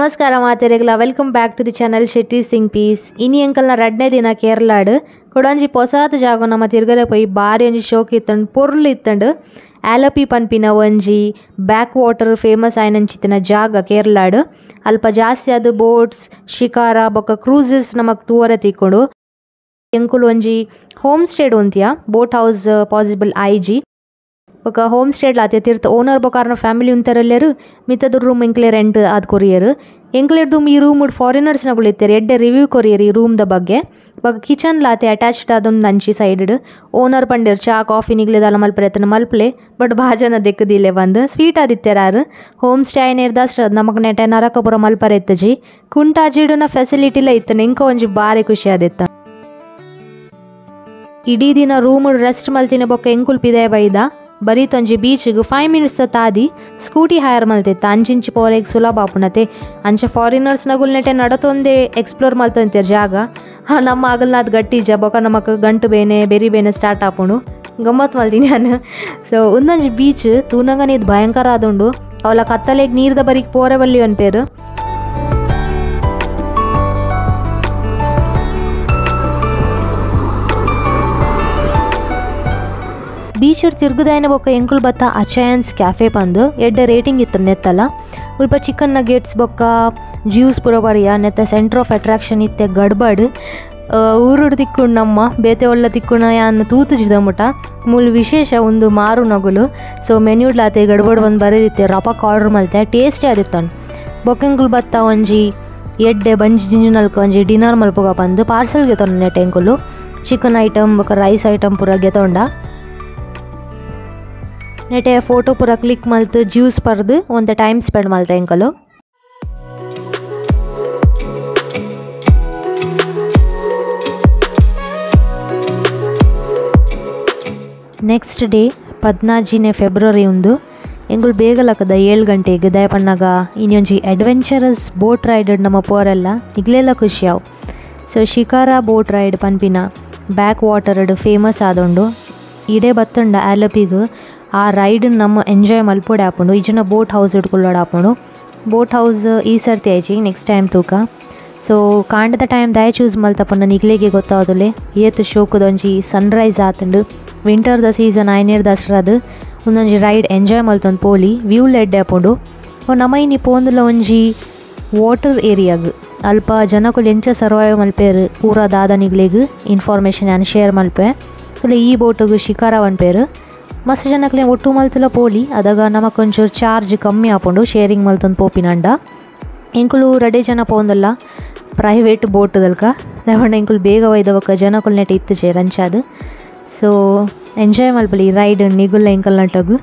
ನಮಸ್ಕಾರ ಮಾತೆರೆಗ್ಲ, welcome back to the channel Shetty Singh piece. ಇನಿ ಎಂಕಲ್ನ ರಡ್ನೇ ದಿನ ಕೇರಳಾಡ್ ಕೊಡಂಜಿ ಪೊಸಾತ್ ಜಾಗ ನಮ್ಮ ತಿರ್ಗರೆ ಪೋಯಿ ಬಾರಿ ಒಂಜಿ ಶೋಕ್ ಇತ್ತಂಡ್ ಪೊರ್ಲು ಇತ್ತಂಡ್. ಆಲಪಿ ಪನ್ಪಿನ ಒಂಜಿ back water famous ಆಯ್ನಂಚಿತ್ತಿನ ಜಾಗ ಕೇರಳಾಡ್. ಅಲ್ಪ ಜಾಸ್ತಿ ಅದು ಬೋಟ್ಸ್, ಶಿಕಾರ ಬೊಕ್ಕ ಕ್ರೂಸಸ್ ನಮಕ್ ತೂವರೆ ತಿಕ್ಕೊಂಡು. ಎಂಕುಲು ಒಂಜಿ ಹೋಮ್ ಸ್ಟೇಡ್ ಉಂತಿಯ, boat house possible ಆಯ್ಜಿ. ಬೊಕ ಹೋಮ್ ಸ್ಟೇಡ್ ಲಾತೆ ತಿರ್ತ ಓನರ್ ಬೊಕ ಫ್ಯಾಮಿಲಿ ಉಂತಾರೆಲ್ಲೆರು ಮಿತ್ತದ ರೂಮ್ ಎಂಕ್ಲೆ ರೆಂಟ್ ಆದ್ ಕೊರಿಯರು. ಎಂಕ್ಲೆರ್ದು ಈ ರೂಮ್ ಫಾರಿನರ್ಸ್ ನಗುಲು ಇತ್ತೆರ್, ಎಡ್ಡೆ ರಿವ್ಯೂ ಕೊರಿಯರ್ ಈ ರೂಮ್ the ಬಗ್ಗೆ. ಬೊಕ ಕಿಚನ್ ಲಾತೆ ಅಟ್ಯಾಚ್ಡ್ ಆದುಂಡು ಅಂಚಿ ಸೈಡ್. ಓನರ್ ಪಂಡೆರ್ ಚಾ ಕಾಫಿ ನಿಗ್ಲೆ ದಾಲ ಮಲ್ಪರೆ ಮಲ್ಪಲೆ, ಬಟ್ ಭಾಜನ ದೆಕ್ಕದಿಲ್ಲೆ ಬಂದು ಸ್ವೀಟ್ ಆದಿತ್ತೆರ್. ಹೋಮ್ ಸ್ಟೇ ಆಯ್ನೇರ್ದಾಸ್ತ್ರ ನಮಕ್ ನೆಟೆ ನರಕ ಪೂರ ಮಲ್ಪರೆ ಇತ್ತಜಿ. ಕುಂಟಾಜಿಡುನ ಫೆಸಿಲಿಟಿಲ ಇತ್ತು, ಎಂಕ ಒಂಜಿ ಬಾರಿ ಖುಷಿ ಆದಿತ್ತ. ಇಡೀ ದಿನ ರೂಮ್ ರೆಸ್ಟ್ ಮಲ್ತಿನ ಬೊಕ್ಕ ಎಂಕುಲ್ ಪಿದೆ ಬೈದ ಬರೀತೊಂಜಿ ಬೀಚ್ಗೆ 5 ಮಿನಿಟ್ಸ್ ತಾದಿ ಸ್ಕೂಟಿ ಹೈರ್ ಮಲ್ತಿತ್ತ. ಅಂಚಿಂಚಿ ಪೋರೆಗ್ ಸುಲಭ ಆಪುನತೆ. ಅಂಚೆ ಫಾರಿನರ್ಸ್ ನಗುಲ್ನೆಟೆ ನಡತೊಂದೇ ಎಕ್ಸ್ಪ್ಲೋರ್ ಮಲ್ತೊಂತೇರ್ ಜಾಗ. ನಮ್ಮ ಆಗಲ್ನಾದ್ ಗಟ್ಟಿ ಜ ಬೊಕ ನಮಕ್ ಗಂಟು ಬೇನೆ ಬೆರಿ ಬೇನೆ ಸ್ಟಾರ್ಟ್ ಆಪುಂಡು, ಗಮ್ಮತ್ ಮಲ್ತೀನಿ ನಾನು. ಸೊ ಒಂದೊಂಜಿ ಬೀಚ್ ತೂನಗನೆ ಇದು ಭಯಂಕರ ಆದುಂಡು. ಅವಲ ಕತ್ತಲೆಗ್ ನೀರ್ದ ಬರಿಗೆ ಪೋರೆ ಬಲ್ಲಿ ಅನ್ಪೇರು. ಬೀಚ್ ತಿರುಗುದಾಯನ ಬೊಕ್ಕ ಎಂಕುಲು ಬತ್ತ ಅಚಯನ್ಸ್ ಕ್ಯಾಫೆ ಪಂದು ಎಡ್ಡೆ ರೇಟಿಂಗ್ ಇತ್ತು ನೆತ್ತಲ. ಉಲ್ಪ ಚಿಕನ್ ನಗೆಟ್ಸ್ ಬೊಕ್ಕ ಜ್ಯೂಸ್ ಪೂರ ಬರಿಯ ನೆತ್ತ centre of attraction ಇತ್ತೆ ಗಡ್ಬಡ್. ಊರುಡು ತಿಕ್ಕುಂಡು ನಮ್ಮ ಬೇತೆ ಒಳ್ಳ ತಿಕ್ಕುಣ ಯಾನ್ ತೂತುಜಿದ ಮುಟ ಮೂಲು ವಿಶೇಷ ಒಂದು ಮಾರು ನಗುಲು. ಸೊ ಮೆನ್ಯೂಡ್ಲಾತೆ ಗಡ್ಬಡ್ ಒಂದು ಬರೆದಿತ್ತೆ, ರಪಕ್ ಆರ್ಡರ್ ಮಲ್ತೆ, ಟೇಸ್ಟಿ ಆದಿತ್ತಾನು. ಬೊಕ್ಕ ಎಂಕುಲು ಬತ್ತ ಒಂಜಿ ಎಡ್ಡೆ ಬಂಜಿ ಜಿಂಜುನಲ್ಕ ಒಂಜಿ ಡಿನ್ನರ್ ಮಲ್ಪುಗ ಪಂದು ಪಾರ್ಸಲ್ ಗೆತೊಂಡು ನೆಟ್ಟೆ ಎಂಕುಲು. ಚಿಕನ್ ಐಟಮ್ ಬೊಕ್ಕ ರೈಸ್ ಐಟಮ್ ಪೂರ ಗೆತೊಂಡ. ನೆಟೆ ಫೋಟೋ ಪೂರ ಕ್ಲಿಕ್ ಮಲ್ತು ಜ್ಯೂಸ್ ಪರ್ದು ಒಂತೆ ಟೈಮ್ ಸ್ಪೆಂಡ್ ಮಲ್ತೆ ಎಂಕಲು. ನೆಕ್ಸ್ಟ್ ಡೇ 14 ಫೆಬ್ರವರಿ ಉಂದು. ಎಂಕುಲು ಬೇಗ ಲಕ್ಕದ 7 ಗಂಟೆಗೆ ದಯಪಣ್ಣಾಗ ಇನ್ನೊಂಜಿ adventurous boat ride ನಮ್ಮ ಪೋರೆಲ್ಲ ಇಗ್ಲೆಲ್ಲ ಖುಷಿಯಾವು. So shikara boat ride ಪನ್ಪಿನ back water famous ಆದುಂಡು. ಇಡೇ ಬತ್ತುಂಡ ಆಲಪಿಗ್ ಆ ರೈಡ್ ನಮ್ಮ ಎಂಜಾಯ್ ಮಲ್ಪೊಡೆ ಆಪುಂಡು. ಇಜನ ಬೋಟ್ ಹೌಸ್ ಇಟ್ಕೊಳ್ಳೋಡು ಆಪುಂಡು. ಬೋಟ್ ಹೌಸ್ ಈ ಸರ್ತಿ ಆಯ್ಚಿ ನೆಕ್ಸ್ಟ್ ಟೈಮ್ ತೂಕ. ಸೊ ಕಾಂಡದ ಟೈಮ್ ದಾಯ ಚೂಸ್ ಮಲ್ತಪಂಡ ನಿಗ್ಲೆಗೆ ಗೊತ್ತಾದುಲೆ ಏತ್ ಶೋಕದೊಂಜಿ ಸನ್ರೈಸ್ ಆತುಂಡು. ವಿಂಟರ್ದ ಸೀಸನ್ ಆಯ್ನೇರ್ದಷ್ಟ್ರದು ಒಂದೊಂಜಿ ರೈಡ್ ಎಂಜಾಯ್ ಮಲ್ತೊಂದು ಪೋಲಿ ವ್ಯೂ ಲೆಡ್ಡೆ ಆಪುಂಡು. ನಮ್ಮ ಇನಿ ಪೋಂದುಲ ಒಂಜಿ ವಾಟರ್ ಏರಿಯಾಗ್ ಅಲ್ಪ ಜನಕುಲು ಎಂಚ ಸರ್ವೈವ್ ಮಲ್ಪೇರು ಪೂರ ದಾದ ನಿಗ್ಲೆಗ್ ಇನ್ಫಾರ್ಮೇಷನ್ ಯಾನ್ ಶೇರ್ ಮಲ್ಪೆ. ತುಲೆ ಈ ಬೋಟುಗು ಶಿಕಾರ ಪನ್ಪೇರು. ಮಸ್ತ್ ಜನಕ್ಲೆ ಒಟ್ಟು ಮಲ್ತುಲ ಪೋಲಿ, ಅದಾಗ ನಮಕ್ ಒಂಚೂರು ಚಾರ್ಜ್ ಕಮ್ಮಿ ಆಪುಂಡು ಶೇರಿಂಗ್ ಮಲ್ತೊಂದು ಪೋಪಿನಂಡ. ಎಂಕುಲು ರಡೆ ಜನ ಪೋಂದಲ್ಲ ಪ್ರೈವೇಟ್ ಬೋಟ್ ದಲ್ಕ ದಾವಣ್ಣ ಎಂಕುಲು ಬೇಗ ಒಯ್ದವಕ್ಕ ಜನಕುಲು ನೆಟ್ ಇತ್ತುಜೆ ರಂಚಾದ್. ಸೊ ಎಂಜಾಯ್ ಮಲ್ಪಲಿ ರೈಡ್ ನಿಗುಲ್ಲ ಎಂಕಲ್ ನಟಗು.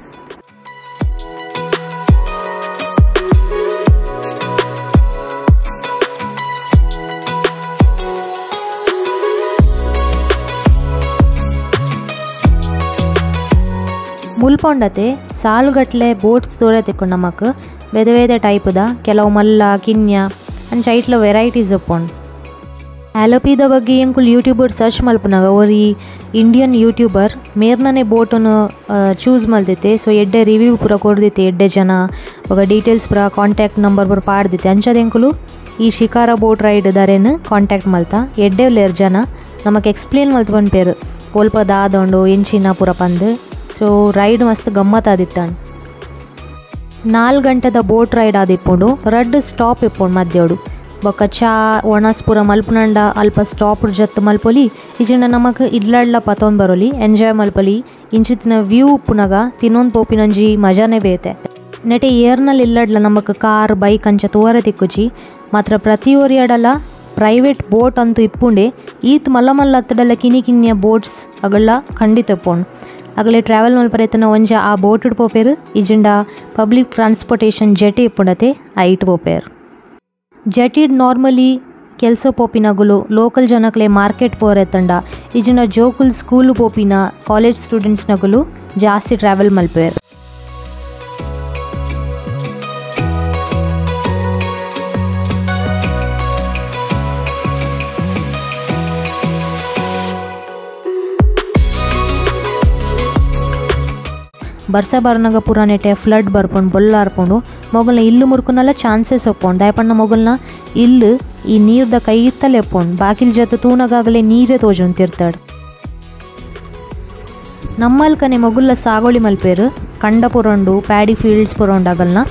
ಮುಲ್ಪೊಂಡತೆ ಸಾಲುಗಟ್ಲೆ ಬೋಟ್ಸ್ ತೋರೆ ತಿಕ್ಕೊಂಡು ನಮಕ್ ಬೇರೆ ಬೇರೆ ಟೈಪ್ದ ಕೆಲವು ಮಲ್ಲ ಕಿನ್ಯ ಅಂಚ ಐಟ್ಲ ವೆರೈಟೀಸ್ ಉಪ್ಪುಂಡು. ಆಲಪಿದ ಬಗ್ಗೆ ಎಂಕುಲು ಯೂಟ್ಯೂಬರ್ ಸರ್ಚ್ ಮಲ್ಪುನಾಗ ಒರಿ ಇಂಡಿಯನ್ ಯೂಟ್ಯೂಬರ್ ಮೇರ್ನನೆ ಬೋಟನ್ನು ಚೂಸ್ ಮಲ್ದಿತ್ತೆ. ಸೊ ಎಡ್ಡೆ ರಿವ್ಯೂ ಪೂರ ಕೊರ್ದಿತ್ತೆ, ಎಡ್ಡೆ ಜನ ಬೊಕ ಡೀಟೇಲ್ಸ್ ಪೂರ ಕಾಂಟ್ಯಾಕ್ಟ್ ನಂಬರ್ ಪೂರ ಪಾಡ್ದಿತ್ತೆ. ಅಂಚದ ಎಂಕುಲು ಈ ಶಿಕಾರ ಬೋಟ್ ರೈಡ್ ದಾರೇನು ಕಾಂಟ್ಯಾಕ್ಟ್ ಮಲ್ತ ಎಡ್ಡೆ ಉಲ್ಲೇರ್ ಜನ ನಮಕ್ ಎಕ್ಸ್ಪ್ಲೇನ್ ಮಲ್ತ್ ಪನ್ಪೇರು ಒಲ್ಪ ದಾದೊಂಡು ಎಂಚಿನ ಪೂರ ಪಂದು. ಸೊ ರೈಡ್ ಮಸ್ತ್ ಗಮ್ಮತ್ ಆದಿತ್ತಾಂಡ್. 4 ಗಂಟೆದ ಬೋಟ್ ರೈಡ್ ಆದಿಪ್ಪುಂಡು. ರಡ್ಡ್ ಸ್ಟಾಪ್ ಇಪ್ಪುಂಡು ಮಧ್ಯೋಡು. ಬೊಕ್ಕ ಚಾ ಒಣಸ್ ಪೂರ ಮಲ್ಪುನಂಡ ಅಲ್ಪ ಸ್ಟಾಪ್ ಜತ್ತು ಮಲ್ಪೊಲಿ ಇಜಿಂಡ ನಮಕ್ ಇಡ್ಲಡ್ಲ ಪತೊಂದು ಬರೋಲಿ ಎಂಜಾಯ್ ಮಲ್ಪೊಲಿ. ಇಂಚಿತ್ತಿನ ವ್ಯೂ ಉಪ್ಪುನಗ ತಿನ್ನೊಂದು ಪೋಪಿನೊಂಜಿ ಮಜಾನೇ ಬೇತೆ. ನೆಟೆ ಏರ್ನಲ್ಲಿ ಇಲ್ಲಡ್ಲ ನಮಕ್ ಕಾರ್ ಬೈಕ್ ಅಂಚ ತೂವರೆ ತಿಕ್ಕುಜಿ. ಮಾತ್ರ ಪ್ರತಿ ಒರಿಯಡಲ ಪ್ರೈವೇಟ್ ಬೋಟ್ ಅಂತೂ ಇಪ್ಪುಂಡೆ. ಈತ್ ಮಲ್ಲ ಮಲ್ಲ ಅತ್ತಡಲ ಕಿನಿ ಕಿನ್ನಿಯ ಬೋಟ್ಸ್ ಅಗಲ ಖಂಡಿತ ಇಪ್ಪುಂಡು. ಅಗಲೆ ಟ್ರಾವೆಲ್ ಮಲ್ಪರೆ ಒಂಜ ಆ ಬೋಟ್ ಪೋಪೇರು ಇಜಿಂಡ ಪಬ್ಲಿಕ್ ಟ್ರಾನ್ಸ್ಪೋರ್ಟೇಷನ್ ಜೆಟಿ ಇಪ್ಪುಂಡತೆ ಐಟ್ ಪೋಪೇರು. ಜೆಟಿಡ್ ನಾರ್ಮಲಿ ಕೆಲಸ ಪೋಪಿನಗುಲು ಲೋಕಲ್ ಜನಕ್ಲೆ ಮಾರ್ಕೆಟ್ ಪೋರೆತ್ತಂಡ ಇಜಿಂಡ ಜೋಕುಲ್ ಸ್ಕೂಲ್ ಪೋಪಿನ ಕಾಲೇಜ್ ಸ್ಟೂಡೆಂಟ್ಸ್ನಗುಲು ಜಾಸ್ತಿ ಟ್ರಾವೆಲ್ ಮಲ್ಪೇರು. ಬರ್ಸ ಬರ್ನಗ ಪೂರ ನೆಟೆ ಫ್ಲಡ್ ಬರ್ಪುಂಡು, ಬೊಲ್ಲ ಅರ್ಪುಂಡು. ಮೊಗಲ್ನ ಇಲ್ಲು ಮುರ್ಕುನಲ್ಲ ಚಾನ್ಸಸ್ ಒಪ್ಪೋಂಡು ದಾಯಪಣ್ಣ ಮೊಗಲ್ನ ಇಲ್ಲು ಈ ನೀರ್ದ ಕೈ ಇತ್ತಲೇ ಒಪ್ಪೋಂಡು ಬಾಕಿಲ್ ಜೊತೆ ತೂನಗಾಗಲೇ ನೀರೇ ತೋಜೊಂತಿರ್ತಾడు. ನಮ್ಮಲ್ಕನೆ ಮೊಗುಲ್ಲ ಸಾಗೋಳಿ ಮಲ್ಪೇರು ಕಂಡ ಪುರಂಡು ಪ್ಯಾಡಿ ಫೀಲ್ಡ್ಸ್ ಪುರಂಡು ಆಗಲ್ನ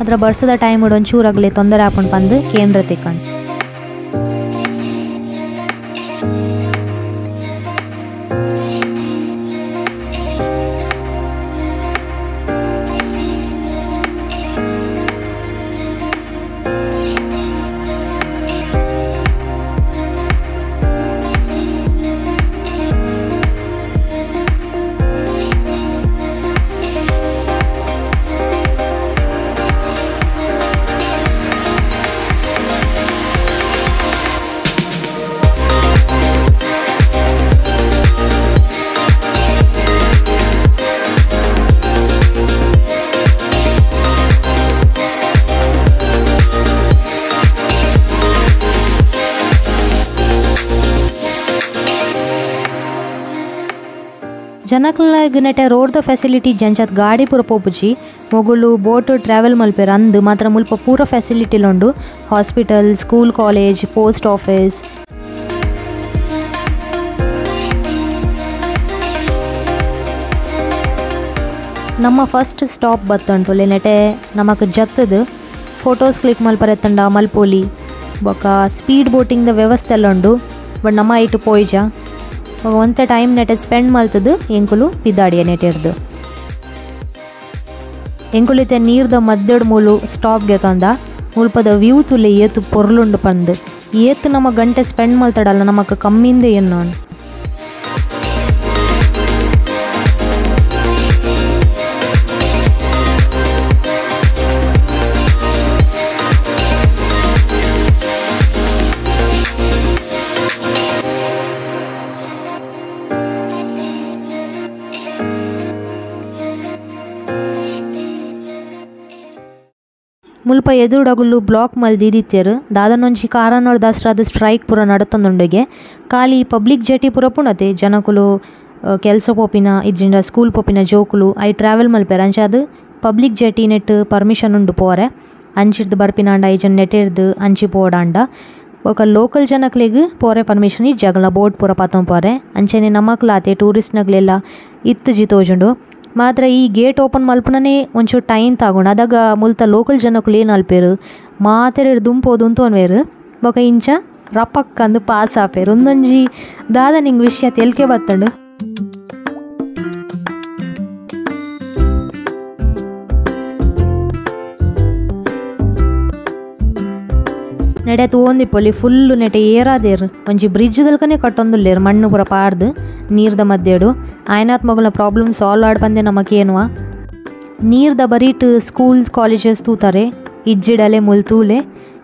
ಅದರ ಬರ್ಸದ ಟೈಮ್ ಒಂಚೂರಾಗಲಿ ತೊಂದರೆ ಹಾಕೊಂಡು ಬಂದು ಕೇಂದ್ರ ತಿಕ್ಕಂಡು. ಜನಕ್ಲಾಗ್ ನೆಟೆ ರೋಡ್ದ ಫೆಸಿಲಿಟಿ ಜಂಚಾತ್ ಗಾಡಿ ಪೂರ ಪೋಪುಜಿ ಮೊಗುಲು ಬೋಟ್ ಟ್ರಾವೆಲ್ ಮಲ್ಪೆರ್ ಅಂದ್ ಮಾತ್ರ ಮುಲ್ಪ ಪೂರ ಫೆಸಿಲಿಟಿ ಉಂಡು. Hospital, school, college, post office. ನಮ್ಮ ಫಸ್ಟ್ ಸ್ಟಾಪ್ ಬತ್ತುಂಟು ನೆಟೆ ನಮಕ್ ಜತ್ತದು ಫೋಟೋಸ್ ಕ್ಲಿಕ್ ಮಲ್ಪರೆ ತಂಡ ಮಲ್ಪೋಲಿ ಬೊಕ ಸ್ಪೀಡ್ ಬೋಟಿಂಗ್ ದ ವ್ಯವಸ್ಥೆ ಎಲ್ಲ ಉಂಡು. ಬಟ್ ನಮ್ಮ ಐಟು ಪೋಯ್ಜ ಒಂತೆ ಟೈಮ್ ನೆಟೆ ಸ್ಪೆಂಡ್ ಮಲ್ತದು ಎಂಕುಲು ಪಿದಾಡಿಯ ನೆಟೆರ್ದು. ಎಂಕುಲಿತೆ ನೀರ್ದ ಮದ್ದೆಡ್ ಮೂಲು ಸ್ಟಾಪ್ ಗೆತೊಂದ ಮುಲ್ಪದ ವ್ಯೂ ತುಲೆ ಏತು ಪೊರ್ಲುಂಡು ಪಂದು ಏತು ನಮ್ಮ ಗಂಟೆ ಸ್ಪೆಂಡ್ ಮಲ್ತಡಲ್ಲ ನಮಕ್ ಕಮ್ಮಿಂದ ಎನ್ನೋಣ. ಮುಲ್ಪ ಎದುರುಡಗುಲು ಬ್ಲಾಕ್ ಮಲ್ದಿದಿತ್ತೇರು ದಾದನೊಂಜಿ ಕಾರನೋಡ್ ದಾಸರಾದ ಸ್ಟ್ರೈಕ್ ಪೂರ ನಡತೊಂದುಂಡುಗೆ ಖಾಲಿ ಪಬ್ಲಿಕ್ ಜೆಟಿ ಪೂರ ಪುಣತೆ ಜನಕುಲು ಕೆಲಸ ಪೋಪಿನ ಇದ್ರಿಂದ ಸ್ಕೂಲ್ ಪೋಪಿನ ಜೋಕುಲು I travel ಮಲ್ಪೆರ್ ಅಂಚಾದ್ public jetty net permission ಉಂಡು ಪೋರೆ ಅಂಚಿರ್ದು ಬರ್ಪಿನಾಂಡ I ಜನ ನೆಟ್ಟಿರ್ದು ಅಂಚಿ ಪೋಡಾಂಡ ಬೊಕ ಲೋಕಲ್ ಜನಕ್ಲೆಗ್ ಪೋರೆ ಪರ್ಮಿಷನ್ ಇಜ್ಜಾಗಲ ಬೋಟ್ ಪೂರ ಪತ್ತೊಂದು ಪೋರೆ ಅಂಚನೆ ನಮಕ್ಲಾತೆ ಟೂರಿಸ್ಟ್ನಗ್ಲೆಲ್ಲ ಇತ್ತುಜಿ ತೋಜುಂಡು. ಮಾತ್ರ ಈ ಗೇಟ್ ಓಪನ್ ಮಲ್ಪುನನೇ ಒಂಚೂರು ಟೈಮ್ ತಾಗುಂಡು ಅದಾಗ ಮುಲ್ತ ಲೋಕಲ್ ಜನಕುಲು ಏನು ಅಲ್ಪೇರು ಮಾತೆರೆಡ್ ದುಂಪೋದು ಉಂತೊನ್ವೇರು ಬೊಕ ಇಂಚ ರಪಕ್ಕಂದು ಪಾಸ್ ಆಪೇರು. ಒಂದೊಂಜಿ ದಾದ ನಿಂಗೆ ವಿಷಯ ತೆಲ್ಕೆ ಬತ್ತಂಡು. ನೆಡೆ ತೂವೊಂದಿಪ್ಪೊಲಿ ಫುಲ್ಲು ನೆಟೆ ಏರಾದೇರು ಒಂಜಿ ಬ್ರಿಡ್ಜ್ ದಲ್ಕನೆ ಕಟ್ಟೊಂದುಲ್ಲೇರು ಮಣ್ಣು ಪೂರ ಪಾಡ್ದು ನೀರ್ದ ಮಧ್ಯೆಡು ಆಯ್ನಾತ್ ಮಗುಲ ಪ್ರಾಬ್ಲಮ್ ಸಾಲ್ವ್ ಆಡ್ ಬಂದೆ ನಮಕೇನುವ. ನೀರ್ದ ಬರೀಟ್ ಸ್ಕೂಲ್ ಕಾಲೇಜಸ್ ತೂತಾರೆ ಇಜ್ಜಿಡಲೆ ಮುಲ್ ತೂಲೆ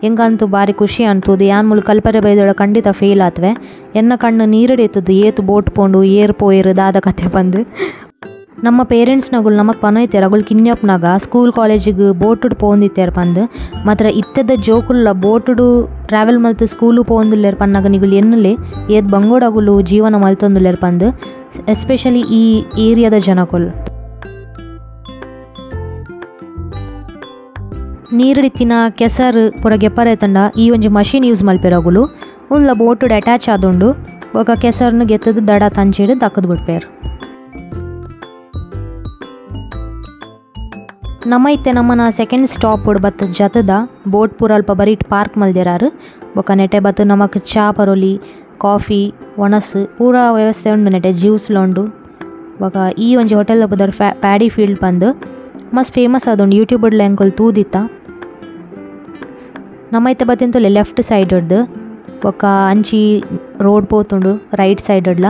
ಎಂಕಂತೂ ಬಾರಿ ಖುಷಿ ಅಂತೂದು ಯಾನ್ ಮುಲ್ ಕಲ್ಪರೆ ಬೈದೊಳ ಖಂಡಿತ ಫೇಲ್ ಆತ್ವೆ ಎನ್ನ ಕಣ್ಣು ನೀರಡೆ ಎತ್ತದು ಏತು ಬೋಟ್ ಪೋಂಡು ಏರ್ ಪೋಯರು ದಾದ ಕತೆ ಬಂದು. ನಮ್ಮ ಪೇರೆಂಟ್ಸ್ನಗುಲು ನಮಕ್ ಪನೋಯ್ತೇರು ಅಗುಲು ಕಿನ್ಯಪ್ನಾಗ ಸ್ಕೂಲ್ ಕಾಲೇಜಿಗೆ ಬೋಟುಡು ಪೋಂದಿತ್ತೇರು ಪಂದು ಮಾತ್ರ ಇತ್ತದ ಜೋಕುಲ್ಲ ಬೋಟುಡು ಟ್ರಾವೆಲ್ ಮಲ್ತು ಸ್ಕೂಲು ಪೋಂದುಲ್ಲೇರು ಪನ್ನಾಗ ನಿಗುಲು ಎನ್ನುಲೆ ಏತ್ ಬಂಗೋಡಗುಲು ಜೀವನ ಮಲ್ತೊಂದುಲ್ಲೇರು ಪಂದು ಎಸ್ಪೆಷಲಿ ಈ ಏರಿಯಾದ ಜನಕುಲು. ನೀರುಡಿತ್ತಿನ ಕೆಸರು ಪೂರ ಗೆಪ್ಪರೆ ತಂಡ ಈ ಒಂಜಿ ಮಷೀನ್ ಯೂಸ್ ಮಲ್ಪೆರಗುಲು ಉಂದ್ಲ ಬೋಟುಡು ಅಟ್ಯಾಚ್ ಆದುಂಡು ಬೊಕ ಕೆಸರ್ನು ಗೆತ್ತದು ದಡ ತಂಚಿಡು ದಕ್ಕದು ಬಿಡ್ಪೇರು. ನಮ್ಮ ಇತ್ತೆ ನಮ್ಮನ ಸೆಕೆಂಡ್ ಸ್ಟಾಪ್ ಬತ್ತ ಜತದ ಬೋಟ್ ಪೂರ ಅಲ್ಪ ಬರೀಟ್ ಪಾರ್ಕ್ ಮಲ್ದಿರಾರು ಬೊಕ ನೆಟೆ ಬತ್ತು ನಮಕ್ ಚಾ ಪರೋಲಿ ಕಾಫಿ ಒಣಸು ಪೂರ ವ್ಯವಸ್ಥೆ ಉಂಡು ನೆಟೆ ಜ್ಯೂಸ್ಲ ಉಂಡು. ಬೊಕ ಈ ಒಂಜಿ ಹೋಟೆಲ್ ಪುದರ್ ಪ್ಯಾಡಿ ಫೀಲ್ಡ್ ಬಂದು ಮಸ್ತ್ ಫೇಮಸ್ ಆದುಂಡು ಯೂಟ್ಯೂಬ್ ಎಂಕುಲು ತೂದಿತ್ತ. ನಮ್ಮ ಇತ್ತೆ ಬತ್ತಿಂತೊಲೆ ಲೆಫ್ಟ್ ಸೈಡ್ ಹಿಡ್ದು ಬೊಕ ಅಂಚಿ ರೋಡ್ ಪೋತುಂಡು ರೈಟ್ ಸೈಡ್ ಇಡ್ಲ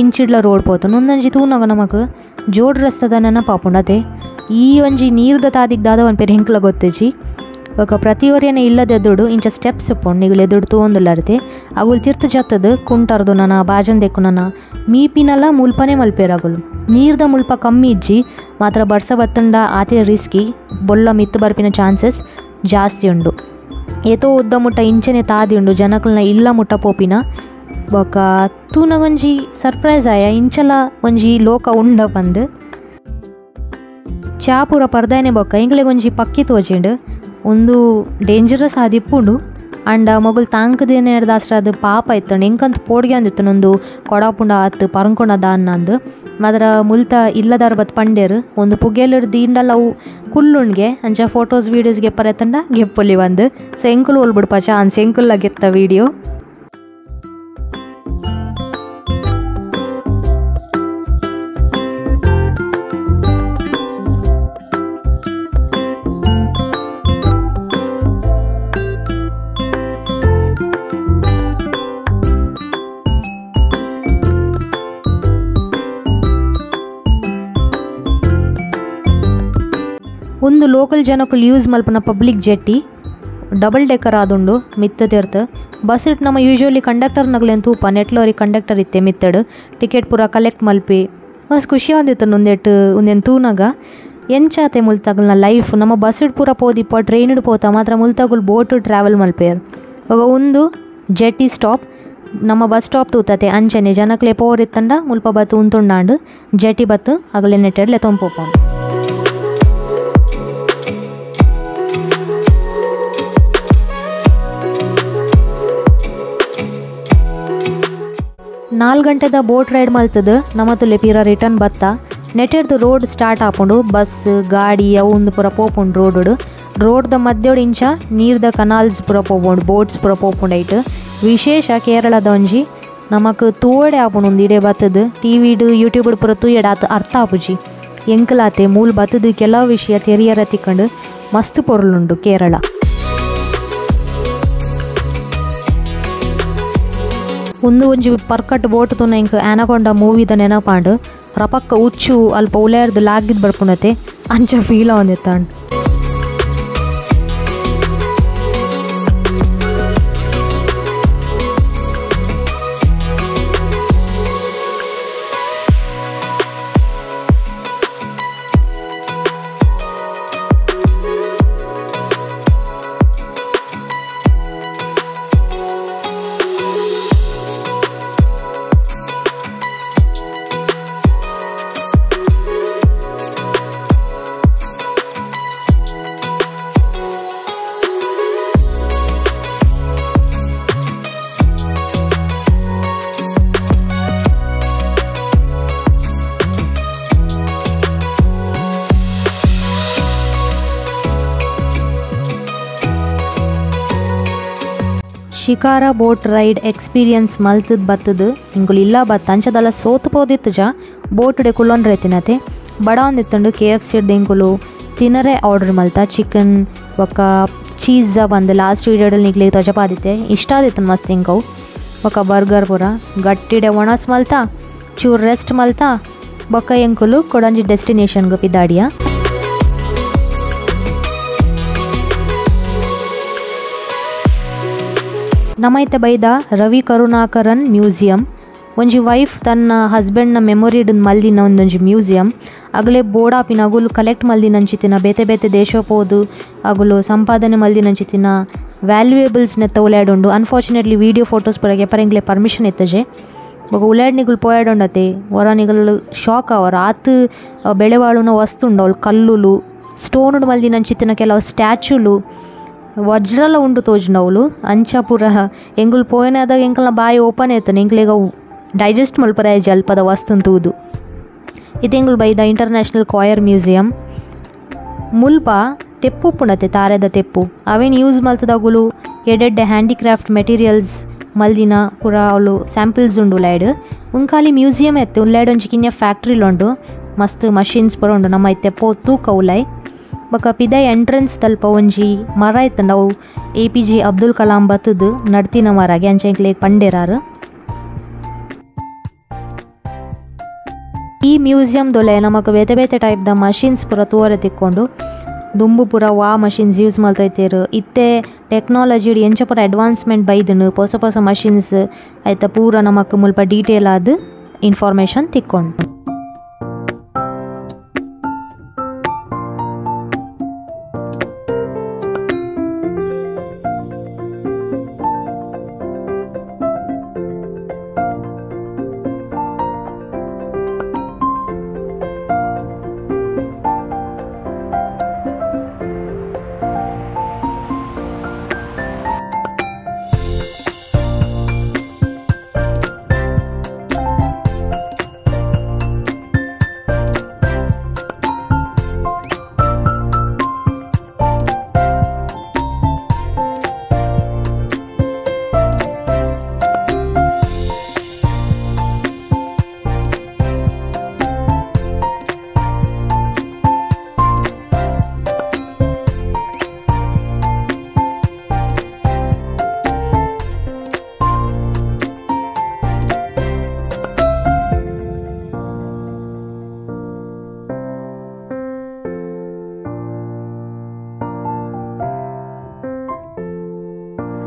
ಇಂಚಿಡ್ಲ ರೋಡ್ ಪೋತುಂಡು ಒಂದೊಂಜಿ ತೂನಗ ನಮಕ್ ಜೋಡ್ ರಸ್ತದ ನೆನಪಾಪುಂಡು ಅತೆ ಈ ಒಂಜಿ ನೀರ್ದ ತಾದಿಗ್ ದಾದ ಒಂದ್ ಪೇರು ಹೆಂಕ್ಲ ಗೊತ್ತಿಜಿ. ಬೊಕ ಪ್ರತಿಯೊರಿಯನ ಇಲ್ಲದ ಎದುಡು ಇಂಚ ಸ್ಟೆಪ್ಸ್ ಉಪ್ಪುಂಡು ನಿಗುಲು ಎದುಡು ತೂವೊಂದುಲ್ಲರ್ತೆ ಅಗುಲು ತಿರ್ತು ಜತ್ತದು ಕುಂಟರ್ದು ನನ ಬಾಜನ್ ದೆಕ್ಕು ನನ ಮೀಪಿನಲ ಮುಲ್ಪನೆ ಮಲ್ಪೇರು ಅಗುಲು. ನೀರ್ದ ಮುಲ್ಪ ಕಮ್ಮಿ ಇಜ್ಜಿ ಮಾತ್ರ ಬರ್ಸ ಬತ್ತಂಡ ಆತೆ ರಿಸ್ಕಿ ಬೊಲ್ಲ ಮಿತ್ತು ಬರ್ಪಿನ ಚಾನ್ಸಸ್ ಜಾಸ್ತಿ ಉಂಡು. ಏತೋ ಉದ್ದ ಮುಟ್ಟ ಇಂಚನೆ ತಾದಿ ಉಂಡು ಜನಕುಲ್ನ ಇಲ್ಲ ಮುಟ್ಟ ಪೋಪಿನ ಬೊಕ ತೂನಗೊಂಜಿ ಸರ್ಪ್ರೈಸ್ ಆಯ ಇಂಚಲ ಒಂಜಿ ಲೋಕ ಉಂಡ ಪಂದು. ಚಾ ಪೂರ ಪರ್ದಾಯನೆ ಬೊಕ್ಕ ಎಂಕ್ಲೆಗ್ ಒಂಜಿ ಪಕ್ಕಿ ತೋಜಿಂಡ್ ಉಂದು ಡೇಂಜರಸ್ ಆದಿಪ್ಪುಂಡು ಅಂಡ ಮೊಗುಲು ತಾಂಕುದಿನ ಅದು ಪಾಪ ಇತ್ತಂಡು ಎಂಕಂತ ಪೋಡಿಗೆ ಅಂದಿತ್ತಂಡು ಒಂದು ಕೊಡಪುಂಡ ಆತು ಪರಂಕೊಂಡ ದಾನ್ನಂದು ಮಾತ್ರ ಮುಲ್ತ ಇಲ್ಲದಾರ ಬತ್ ಪಂಡೇರು ಒಂದು ಪುಗೆಲ್ ದೀಂಡಲ ಅವು ಕುಲ್ಲುಂಡ್ಗೆ ಅಂಚ ಫೋಟೋಸ್ ವೀಡಿಯೋಸ್ ಗೆಪ್ಪರೆ ತಂಡ ಗೆಪ್ಪೊಲಿ ಬಂದು ಸೊ ಎಂಕುಲು ಓಲ್ ಬಿಡ್ಪ ಚಾನ್ಸ್ ಎಂಕುಲ್ಲ ಗೆತ್ತ ವೀಡಿಯೋ. ಒಂದು ಲೋಕಲ್ ಜನಕ್ಕುಲು ಯೂಸ್ ಮಲ್ಪುನ ಪಬ್ಲಿಕ್ ಜೆಟ್ಟಿ ಡಬಲ್ ಡೆಕ್ಕರ್ ಆದುಂಡು ಮಿತ್ತ ತಿರ್ತ್ ಬಸ್ it ನಮ್ಮ ಯೂಶುವಲಿ ಕಂಡಕ್ಟರ್ ನಗಲೇನು ತೂಪ ನೆಟ್ಲೋರಿ ಕಂಡಕ್ಟರ್ ಇತ್ತೆ ಮಿತ್ತಡು ಟಿಕೆಟ್ ಪೂರ ಕಲೆಕ್ಟ್ ಮಲ್ಪಿ ಮಸ್ತ್ ಖುಷಿ ಆದಿತ್ತು ಉಂದೆಟ್ ಉಂದೆನ್ ತೂನಗ ಎಂಚಾತೆ ಮುಲ್ತಗುಲ್ನ ಲೈಫ್ ನಮ್ಮ ಬಸ್ it ಪೂರ ಪೋದಿಪ್ಪ ಟ್ರೈನ್ ಪೋತ ಮಾತ್ರ ಮುಲ್ತಗುಲ್ ಬೋಟ್ ಟ್ರಾವೆಲ್ ಮಲ್ಪೇರು. ఒక ಉಂದು ಜೆಟ್ಟಿ ಸ್ಟಾಪ್ ನಮ್ಮ ಬಸ್ ಸ್ಟಾಪ್ ತೂತತೆ ಅಂಚನೆ ಜನಕ್ಲೆ ಪೋರಿತ್ತಂಡ ಮುಲ್ಪ ಬತ್ತು ಉಂತುಂಡಾಂಡು ಜೆಟ್ಟಿ ಬತ್ತು ಅಗಲೆ ನೆಟ್ಟೆಡ್ಲೆ ತೊಂಪೋಪೋಂಡು. ನಾಲ್ಕು ಗಂಟೆದ ಬೋಟ್ ರೈಡ್ ಮಲ್ತದ ನಮ್ಮ ತುಲೆ ಪೀರ ರಿಟರ್ನ್ ಬತ್ತ ನೆಟೆಡ್ದು ರೋಡ್ ಸ್ಟಾರ್ಟ್ ಆಪುಂಡು ಬಸ್ ಗಾಡಿ ಅವು ಒಂದು ಪೂರ ಪೋಪುಂಡು ರೋಡ್ ರೋಡ್ದ ಮಧ್ಯೋಡು ಇಂಚ ನೀರ್ದ ಕನಾಲ್ಸ್ ಪೂರ ಪೋಪುಂಡು ಬೋಟ್ಸ್ ಪೂರ ಪೋಪುಂಡು ಐಟ್ ವಿಶೇಷ ಕೇರಳದ ಒಂಜಿ ನಮಕ್ ತೂವಡೆ ಆಪುಂಡು ಒಂದು ಇಡೆ ಬತ್ತದ ಟಿವಿಡು ಯೂಟ್ಯೂಬ್ ಪೂರ ತೂಯಡ ಆತ ಅರ್ಥ ಆಪುಜಿ ಎಂಕಲಾತೆ ಮೂಲ ಬತ್ತದ ಕೆಲವು ವಿಷಯ ತೆರಿಯರ ತಿಕ್ಕಂಡು ಮಸ್ತ್ ಪೊರುಲುಂಡು ಕೇರಳ. ಒಂದು ಒಂಜಿ ಪರ್ಕಟ್ ಬೋಟ್ ತುನ ಇಂಕ್ ಆನಕೊಂಡ ಮೂವಿದ ನೆನಪಾಂಡು ರಪಕ್ಕ ಉಚ್ಚು ಅಲ್ಪ ಉಲೇರ್ದು ಲಾಗಿದ್ ಬರ್ಪುಣತೆ ಅಂಚ ಫೀಲ್ ಆವಂದಿತ್ತಾಂಡ್. ಶಿಕಾರ ಬೋಟ್ ರೈಡ್ ಎಕ್ಸ್ಪೀರಿಯನ್ಸ್ ಮಲ್ತದ್ ಬತ್ತದು ಇಂಗುಲು ಇಲ್ಲ ಬತ್ತ ಅಂಚದಲ್ಲ ಸೋತು ಪೋದಿತ್ತು ಜ ಬೋಟ್ ಡೆ ಕುಲ್ಲೊನ್ ರೈತಿನತೆ ಬಡ ಒಂದಿತ್ತುಂಡು ಕೆ ಎಫ್ ಸಿ ಇಂಗುಲು ತಿನ್ನರೆ ಆರ್ಡರ್ ಮಲ್ತ ಚಿಕನ್ ಒಕ್ಕ ಚೀಸ್ ಬಂದು ಲಾಸ್ಟ್ ವೀಡಿಯೋದಲ್ಲಿ ನಿಗ್ಲಿ ತೊಜಪಾದಿತ್ತೆ ಇಷ್ಟ ಆದಿತ್ತು ಮಸ್ತ್ ಇಂಕವು ಒಕ್ಕ ಬರ್ಗರ್ ಪೂರ ಗಟ್ಟಿಡೆ ಒಣಸ್ ಮಲ್ತ ಚೂರು ರೆಸ್ಟ್ ಮಲ್ತ ಬೊಕ್ಕ ಎಂಕುಲು ಕೊಡಂಜಿ ಡೆಸ್ಟಿನೇಷನ್ಗೆ ಪಿದಾಡಿಯ. ನಮೈತೆ ಬೈದ ರವಿ ಕರುಣಾಕರನ್ ಮ್ಯೂಸಿಯಂ ಒಂಜಿ ವೈಫ್ ತನ್ನ ಹಸ್ಬೆಂಡ್ನ ಮೆಮೊರಿ ಮಲ್ದಿನ ಒಂದೊಂಜಿ ಮ್ಯೂಸಿಯಂ ಅಗಲೆ ಬೋಡಾಪಿನ ಅಗುಲು ಕಲೆಕ್ಟ್ ಮಲ್ದಿನಂಚಿತಿನ ಬೇತೆ ಬೇತೆ ದೇಶ ಪೋದು ಅಗುಲು ಸಂಪಾದನೆ ಮಲ್ದಿನಂಚಿತಿನ ವ್ಯಾಲ್ಯೂಯೇಬಲ್ಸ್ ನೆತ್ತ ಉಲ್ಯಾಡುಂಡು. ಅನ್ಫಾರ್ಚುನೇಟ್ಲಿ ವೀಡಿಯೋ ಫೋಟೋಸ್ ಪರಗೆ ಪರಂಗ್ಲೆ ಪರ್ಮಿಷನ್ ಇತ್ತಜೆ ಬೊಕ ಉಲ್ಯಾಡ್ನಿಗುಲು ಪೋಯಾಡುಂಡತೆ ಹೊರನಿಗಲು ಶಾಕ್ ಅವರ ಆತು ಬೆಳೆವಾಳುನ ವಸ್ತು ಉಂಡು ಅವಳು ಕಲ್ಲುಲು ಸ್ಟೋನ್ ಮಲ್ದಿನಂಚಿತಿನ ಕೆಲವು ಸ್ಟ್ಯಾಚುಲು ವಜ್ರಲ ಉಂಡು ತೋಜುಂಡು ಅಂಚ ಪೂರ ಎಂಗುಲು ಪೋಯನಾದಾಗ ಎಂಕಲ್ನ ಬಾಯಿ ಓಪನ್ ಆಯ್ತಾನೆ ಎಂಕ್ಲೆಗ್ ಅವು ಡೈಜೆಸ್ಟ್ ಮಲ್ಪರೆ ಅಲ್ಪದ ವಸ್ತುನ್ ತೂದು. ಇದು ಬೈದ ಇಂಟರ್ನ್ಯಾಷನಲ್ ಕಾಯರ್ ಮ್ಯೂಸಿಯಂ ಮುಲ್ಪ ತೆಪ್ಪು ಪುಣತೆ ತಾರೆದ ತೆಪ್ಪು ಅವೇನು ಯೂಸ್ ಮಲ್ತದಗುಲು ಎಡೆಡ್ಡೆ ಹ್ಯಾಂಡಿಕ್ರಾಫ್ಟ್ ಮೆಟೀರಿಯಲ್ಸ್ ಮಲ್ದಿನ ಪೂರ ಅವಳು ಸ್ಯಾಂಪಲ್ಸ್ ಉಂಡು ಉಲ್ಲಾಯ್ಡ್ ಉಂಕಾಲಿ ಮ್ಯೂಸಿಯಂ ಎತ್ತು ಉಲ್ಲಾಯ್ಡ್ ಒಂಜಿ ಕಿನ್ಯ ಫ್ಯಾಕ್ಟ್ರಿಲು ಉಂಡು ಮಸ್ತ್ ಮಷಿನ್ಸ್ ಪೂರ ಉಂಡು ನಮ್ಮ ಇತ್ತೆ ಪೋ ತೂಕ ಉಲಾಯ್. ಬೊಕ ಪಿದೈ ಎಂಟ್ರೆನ್ಸ್ ತಲ್ಪ ಒಂಜಿ ಮರ ಇತ್ತಂಡ ಅವು A P J Abdul Kalam ಬತ್ತದು ನಡ್ತಿನ ಮರಗೆ ಅಂಚ ಎಂಕ್ಲೆಗ್ ಪಂಡೇರಾರು. ಈ ಮ್ಯೂಸಿಯಂ ದೊಲೆ ನಮಕ್ ಬೇತೆ ಬೇತೆ ಟೈಪ್ the machines ಪೂರ ತೂವರೆ ತಿಕ್ಕೊಂಡು ದುಂಬು ಪೂರ ವಾ ಮಷಿನ್ಸ್ ಯೂಸ್ ಮಲ್ತೈತೇರು ಇತ್ತೆ ಟೆಕ್ನಾಲಜಿ ಎಂಚ ಪೂರ ಅಡ್ವಾನ್ಸ್ಮೆಂಟ್ ಬೈದನು ಹೊಸ ಹೊಸ ಮಷಿನ್ಸ್ ಐತ ಪೂರ ನಮಕ್ ಮುಲ್ಪ ಡೀಟೇಲ್ ಆದ್ ಇನ್ಫಾರ್ಮೇಷನ್ ತಿಕ್ಕೊಂಡು.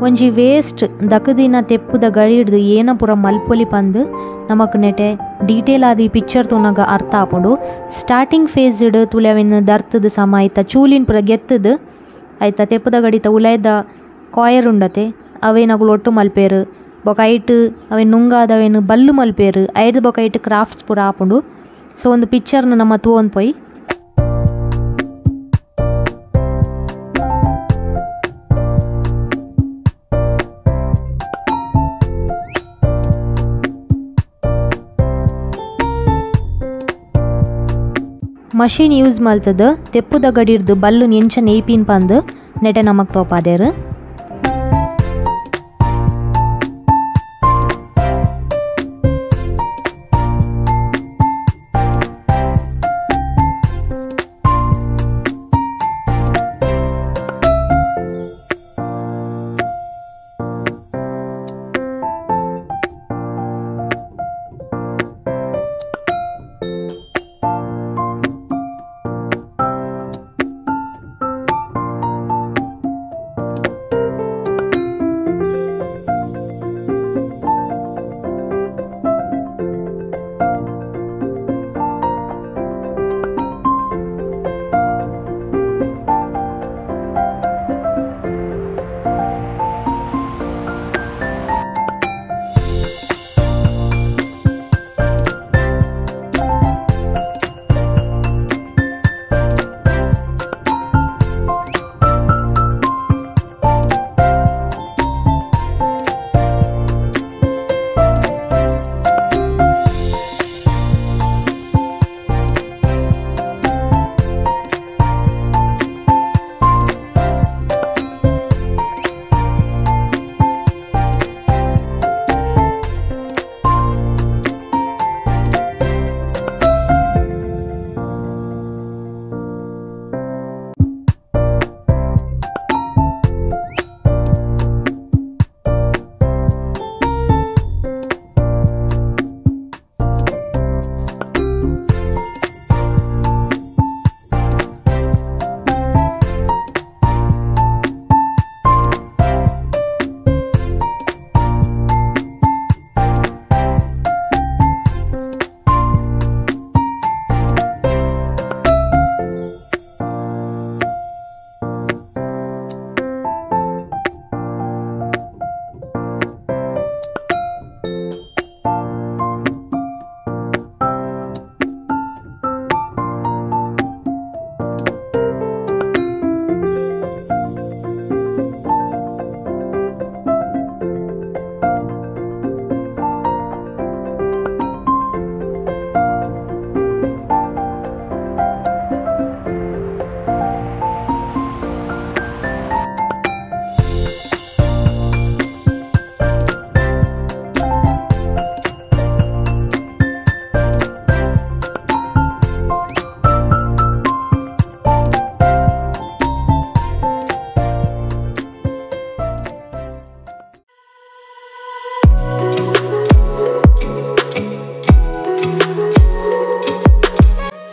ಒಂಜಿ ವೇಸ್ಟ್ ದಕದಿನ ತೆಪ್ಪುದ ಗಡಿಡ್ದು ಏನ ಪೂರ ಮಲ್ಪೊಲಿ ಪಂದ್ ನಮಕ್ ನೆಟೆ ಡೀಟೇಲ್ ಆದ್ ಈ ಪಿಕ್ಚರ್ ತೂನಗ ಅರ್ಥ ಆಪುಂಡು. ಸ್ಟಾರ್ಟಿಂಗ್ ಫೇಸ್ಡ್ ತುಲೆ ಅವೆನ್ ದರ್ತದ ಸಮ ಐತ ಚೂಲಿನ್ ಪೂರ ಗೆತ್ತದು ಐತ ತೆಪ್ಪುದ ಗಡಿತ ಉಲೈದ ಕಾಯರ್ ಉಂಡತೆ ಅವೇನ್ ಅಗುಲು ಒಟ್ಟು ಮಲ್ಪೇರು ಬೊಕ ಐಟ್ ಅವೆನ್ ನುಂಗಾದ ಅವೆನ್ ಬಲ್ಲು ಮಲ್ಪೇರು ಐರ್ದ್ ಬೊಕ ಐಟ್ ಕ್ರಾಫ್ಟ್ಸ್ ಪೂರ ಆಪುಂಡು. ಸೊ ಒಂದು ಪಿಕ್ಚರ್ನ ನಮ ತೂವೊಂದು ಪೋಯಿ. ಮಷೀನ್ ಯೂಸ್ ಮಲ್ತದ ತೆಪ್ಪುದ ಗಡಿರ್ದು ಬಲ್ಲು ಎಂಚ ನೇಯ್ಪಿನ್ ಪಂದ್ ನೆಟೆ ನಮಕ್ ತೋಪಾದೇರು.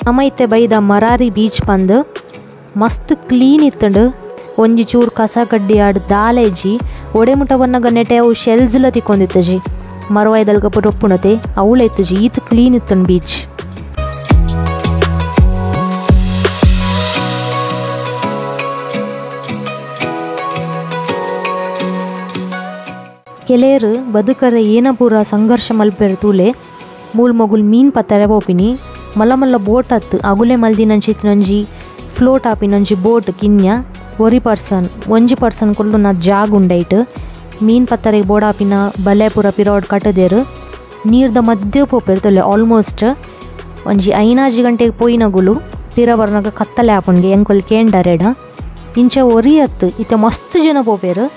ನಮ ಇತ್ತೆ ಬೈದ ಮರಾರಿ ಬೀಚ್ ಪಂದ್ ಮಸ್ತ್ ಕ್ಲೀನ್ ಇತ್ತಂಡು. ಒಂಜಿ ಚೂರು ಕಸ ಕಡ್ಡಿ ಆಡ್ ದಾಲೇಜಿ ಒಡೆ ಮುಟ ಬನ್ನಗ ನೆಟೆ ಅವು ಶೆಲ್ಸ್ಲ ತಿಕ್ಕೊಂದಿತ್ತಜಿ ಮರವಾಯ್ದಲ್ಗ ಪುಟೊಪ್ಪುಣತೆ ಅವಳ ಇತ್ತಜಿ ಈತ್ ಕ್ಲೀನ್ ಇತ್ತಂಡು ಬೀಚ್. ಕೆಲೇರು ಬದುಕರೆ ಏನ ಪೂರ ಸಂಘರ್ಷ ಮಲ್ಪೆರ್ ತೂಲೆ ಮೂಲ್ ಮೊಗುಲ್ ಮೀನ್ ಪತ್ತರೆ ಪೋಪಿನಿ ಮಲ್ಲ ಮಲ್ಲ ಬೋಟ್ ಅತ್ತು ಅಗುಲೆ ಮಲ್ದಿನಂಚಿ ಫ್ಲೋಟ್ ಆಪಿನಂಚಿ ಬೋಟ್ ಕಿನ್ಯ ಒರಿ ಪರ್ಸನ್ ಒಂಜಿ ಪರ್ಸನ್ ಕುಲ್ಲುನ ಜಾಗ ಉಂಡೈಟ್ ಮೀನ್ ಪತ್ತರೆಗ್ ಬೋಡಾಪಿನ ಬಲೆ ಪೂರ ಪಿರೋಡ್ ಕಟ್ಟದೇರು ನೀರ್ದ ಮಧ್ಯ ಪೋಪೆರ್ ಆಲ್ಮೋಸ್ಟ್ ಒಂಜಿ 5 ಗಂಟೆಗೆ ಪೋಯಿನಗುಲು ಪಿರ ಬರ್ನಾಗ ಕತ್ತಲೆ ಆಪುಂಡು ಎಂಕೊಲ್ ಕೇಂಡರೆಡ ಇಂಚ ಒರಿ ಅತ್ತು ಇತ್ತೆ ಮಸ್ತ್ ಜನ ಪೋಪೆರು.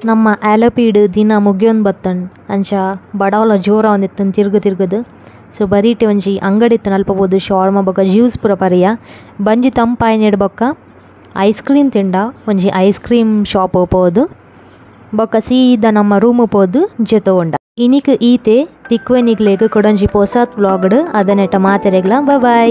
ನಮ್ಮ ಆಲಪೀಡ್ ದಿನ ಮುಗಿಯೊಂದು ಬತ್ತಂಡ್ ಅಂಚ ಬಡವಲ ಜೋರಾವೊಂದಿತ್ತುಂಡು ತಿರ್ಗ್ ತಿರ್ಗದ್. ಸೊ ಬರೀಟೆ ಒಂಜಿ ಅಂಗಡಿ ಇತ್ತುಂಡು ಅಲ್ಪ ಪೋದು ಶವರ್ಮ ಬೊಕ ಜ್ಯೂಸ್ ಪೂರ ಪರಿಯ ಬಂಜಿ ತಂಪಾಯಿನೆಡ್ ಬೊಕ ಐಸ್ ಕ್ರೀಮ್ ತಿಂಡ ಒಂಜಿ ಐಸ್ ಕ್ರೀಮ್ ಶಾಪ್ ಪೋದು ಬೊಕ ಸೀದಾ ನಮ್ಮ ರೂಮ್ ಪೋದು ಜೆತೊಂಡ. ಇನಿಕ್ ಈತೆ ತಿಕ್ವೆ ನಿಕ್ಲೆಗ್ ಕುಡೊಂಜಿ ಪೊಸತ್ ವ್ಲಾಗ್ ಡ್ ಅದನೆಟ ಮಾತೆರೆಗ್ಲ ಬೈ ಬೈ.